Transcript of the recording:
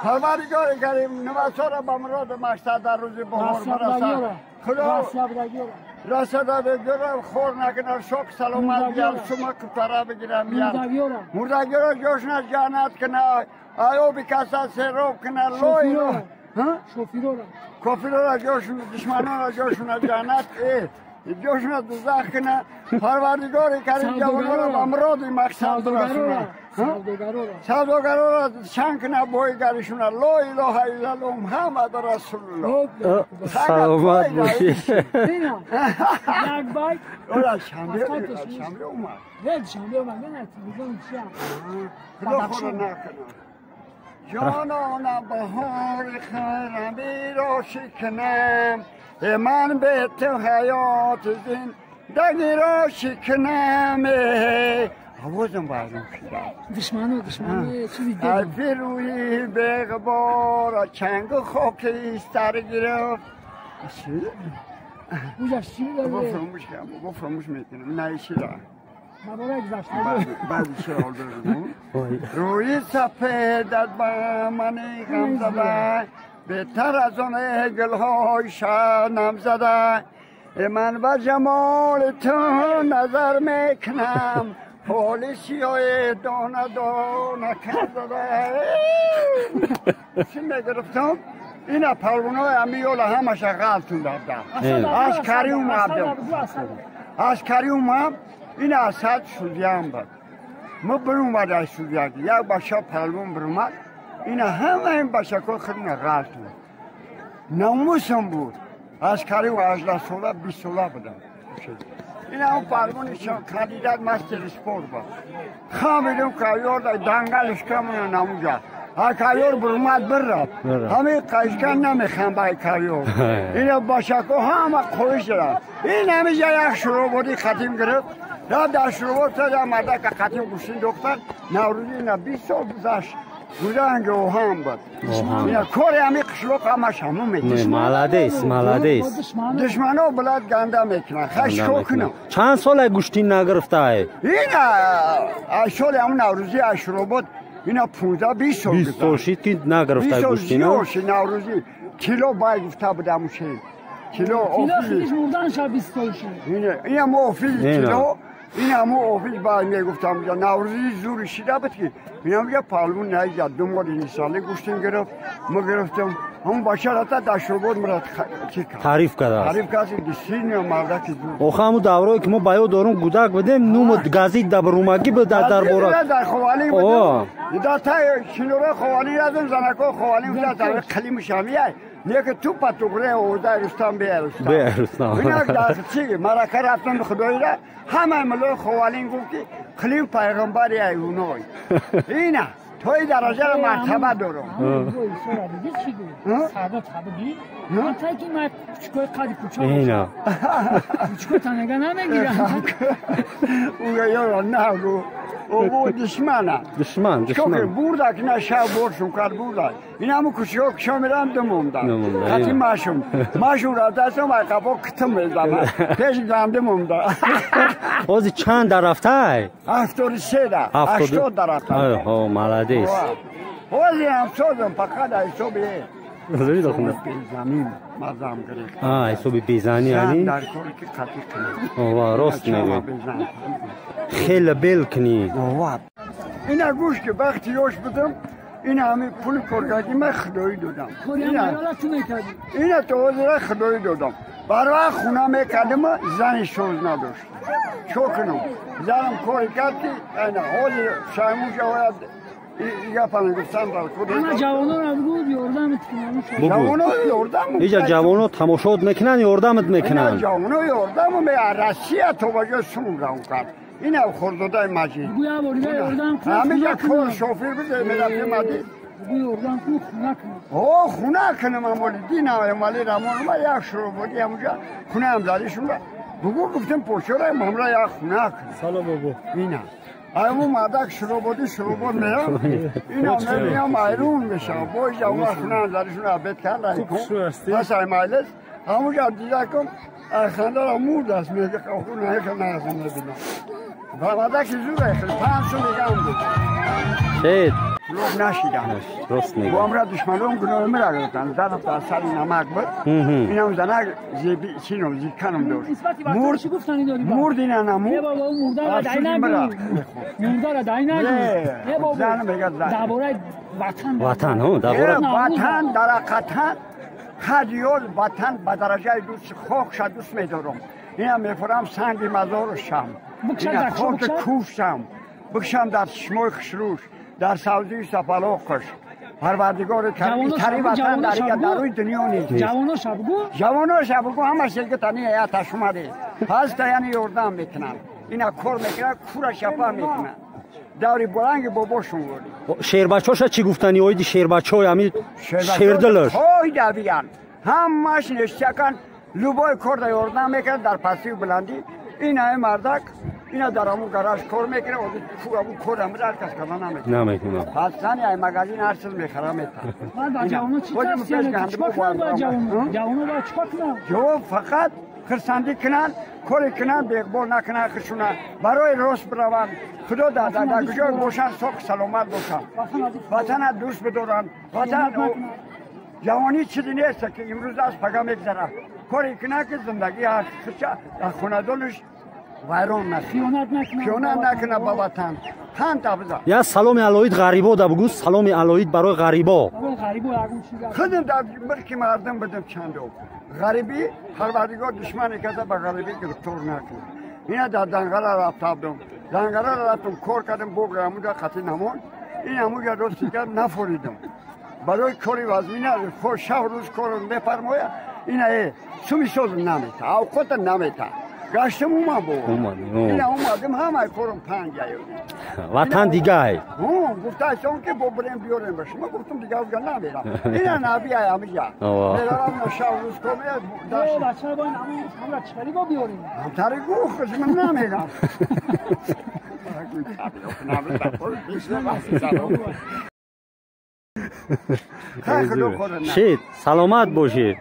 پروردگار کریم نواسا را به مراد مقصد در روز بهار برسد. خدا رسد خور نکنه شوق سلامت بیار شما کتره بگیرم بیار مردگی را جوشن جنت کنه آیو بکسا سیروب کنه لوی رو کافیرو را جوشن دشمنان را جوشن جنت جوشن دوزخ کنه. پروردگار کریم جوانان را به مراد مقصد برسونه. سوداگرا را چنگ کنه بایگریشونه. لا اله الا الله محمد رسول الله. سلامت باشی. یک بای شنبه اومد. شنبه اومد نه تلویزیون چیه؟ خدا خدا نکنه. جانانا بهار خرمی را شکنم من به تو حیات زندگی را شکنم. آوازم بردم شده. دشمنو چیزی دیدم. از روی به غبار چنگ خاکی سر گرفت. چی؟ اونجاش چی داره؟ با فراموش کردم، با فراموش میکنم. نه چیزا. مبارک گذشته. بعد چرا دارم؟ روی سفیدت با من غم زده، بهتر از آن گلهای شنم زده. من به جمال تو نظر میکنم، پالیسی های دانه دانه کرده. چی میگرفتم؟ اینا پروانه های امیال همش غلطون دادم. از کاری اومدم. از کاری اومد. این اسد سوزیان بود. ما برون از سوزیان. یک بچه پروان برون. اینا همه این بچه که خودم غلطون. ناموسم بود. از کاری و 18 ساله 20 ساله بودم. این هم پروانش کاندیدات ماستر سپورت بود. خامیدم که یار دنگلش کمونه نموجا. کایور برماد برد. همه قشقن نمیخوام با کایور. اینا باشاکو همه خوش را. این همه جای یک شروع بودی ختم گرفت. را در شروع تا مردا که ختم گوشین دختر نوروزی نه 20 سال گذشت. گذرنگ اوهام بود. اینا کار همه قشلق همش همون میکنه. مالادیس مالادیس. دشمنو بلد گنده میکنن. خشکو کنم. چند سال گوشتین نگرفته ای؟ اینا سال همون نوروزی شروع بود. اینا 15 20 سال 20 سال شد که نگرفته گوشتی نه نوروزی کیلو بای گفته بودم چه کیلو آفیل مردن شب 20 سال شد اینا ما آفیل کیلو اینا ما آفیل بای میگفتم نوروزی زور شده بود که اینا میگه پالون نه دو ماه ساله گوشتین گرفت ما گرفتم هم بچه تا داشته بود مراد تعریف کرد تعریف کرد دیسین مردا که آخه همون دوره‌ای که ما باید دارم گودک بدیم نوم گازی دبرومگی به در درباره در خوالی بود در تا شنوره خوالی رفتم زنکو خوالی بود در کلیم شامیه نه که تو پاتوره او در رستم به رستم به رستم اینا در چی مرکه رفتم خدایی را همه ملو خوالی گفت که کلیم پیغمبری ای اونای اینا توی درجه را مرتبه دارم. من تا که من کوچکای قدی کوچک اینا کوچکو تنگه نمیگیرم. او یارو نه او دشمنه. دشمن دشمن. برده که نه شب برشون کرد برده. این همون کوچکا کشا میرم دمومدم. حتی ماشون ماشون را دستم و قبا کتم میزدم. پیش گنده مونده. اوزی چند در رفته؟ 73 در. 80 در رفته. ها مالادیس. اوزی هم سازم فقط حسابیه. زمین داخل زمین مزام گرفت. آه حسابی بیزانی یعنی؟ در کار که قطعی کنی. آه راست میگی. خیلی بیل کنی. آه اینا گوش که وقتی یوش بدم این همه پول کارگاهی من خدایی دادم. اینا تو وزیر خدایی دادم. برای خونه میکردم زن سوز نداشت. چو کنم؟ زنم کاری کرد که اینا حالی شایموش باید اما جوانان را بگو یاردمت کنن. جوانان یاردم. اینجا جوانان تماشات میکنن یاردمت میکنن. جوانان یاردم می رسیه تو بجا سون رام کرد. اینا خوردادای مجید. گویا بریده یاردم. همه جا کار شوفیر بده میرفت مدید. Бугу ёрдам кун, хона кун. О, хона кунам амоли динам амали рамон ма як шурӯъ буди ҳамуҷа хонаам задишунда. Бугу гуфтем почора мамра як хона кун. Салом бобо. Ина. Айму мардак шурӯъ буди шурӯъ буд меям. Ина меям айрун мешам. Боз ҷавон хонаам задишунда абед карда. Пас ай майлес ҳамуҷа дидакум хандара мурд аст мега хона як нағз мебинам. Ва мардак зур айхел 500 мегам буд. Шед. Лоб нашидам. Рост мегӯ. Бо амра душманон гуноҳи мера гирифтанд. Задам дар сари намак буд. Инам занак зеби чином зиканам дошт. Мурд чӣ гуфтанӣ дорӣ? Мурд ина намуд. Е бобо мурдара дай нагӯ. Мурдара дай нагӯ. Е бобо. Зан мегӯяд зан. Дар бораи ватан. Ватан, ҳо, дар бораи ватан дар ҳақиқатан хадиёл ватан ба дараҷаи дӯст хокша дӯст медорам. Ина мефурам санги мазорушам. Ина хоки кӯшам. Бикшам дар чишмои хушрӯш. Дар савзии сапалоқш парвардигори тари ватан дар рӯи дунё нест. Ҷавоноша бугӯ? Ҷавоноша бугӯ ҳамаш егитани ҳаяташ омаде. Ҳаста яъне ёрдам мекунанд. Ина кор мекунанд, кура шапа мекунанд. Даври боланги бобошон вори. Шербачоша чӣ гуфтани оиди шербачои ҳами шердилаш? Ҳой давиян. Ҳамаш нештякан любой кор да ёрдам мекунад дар пастию баландӣ. Ин ҳами мардак ина дар ҳамун гараж кор мекунад, ҳамун кор ҳамун ҳар кас карда намекунад. Намекунад. Пас зани ай магазин ҳар чиз мехара метавад. Баъд ба ҷавоно чӣ тавсия медиҳӣ? Чикор кунанд бояд ҷавоно? Ҷавоно бояд чикор кунанд? Ҷавон фақат хурсандӣ кунанд, коре кунанд, беқбол накунанд худшуна. Барои рост бираванд. Худо дар куҷое бошанд, соқ саломат бошанд. Ватана дӯст бидоранд. Ватан ҷавонӣ чизе нест ки имрӯз аст, пага мегзарад. Коре кунанд ки зиндагӣ худша дар хонадонаш вайрон накунад, хиёнат накунад ба ватан. Қанд абза. Я саломи алоид ғарибо да бугӯ, саломи алоид барои ғарибо. Худам дар милки мардум будам чандо. Ғарибӣ парвардигор душмане каса ба ғарибӣ гирифтор накунад. Ина дар Данғара рафта будам. Данғара рафтам, кор кардам, боғи ҳамуҷа қатъи намон. Ин ҳамуҷа рости гап нафоридам. Барои кори вазмина шаб рӯз кор мефармояд. Ина суми созм намета, авқота намета. Гаштам умад бо. Ина омадам ҳамаи корам панҷ аёд. Ватан дигай. Гуфтасон ки бо бирем биёрем ба шумо, гуфтам дига уҷа намерам. Ина наби ай ҳамиҷа. Меравам на шаб рӯз кор меяд. Бача бо ин ҳамра чикари бо биёрем? Ҳамтари гӯ хуш ман намерам. Шед, саломат бошед.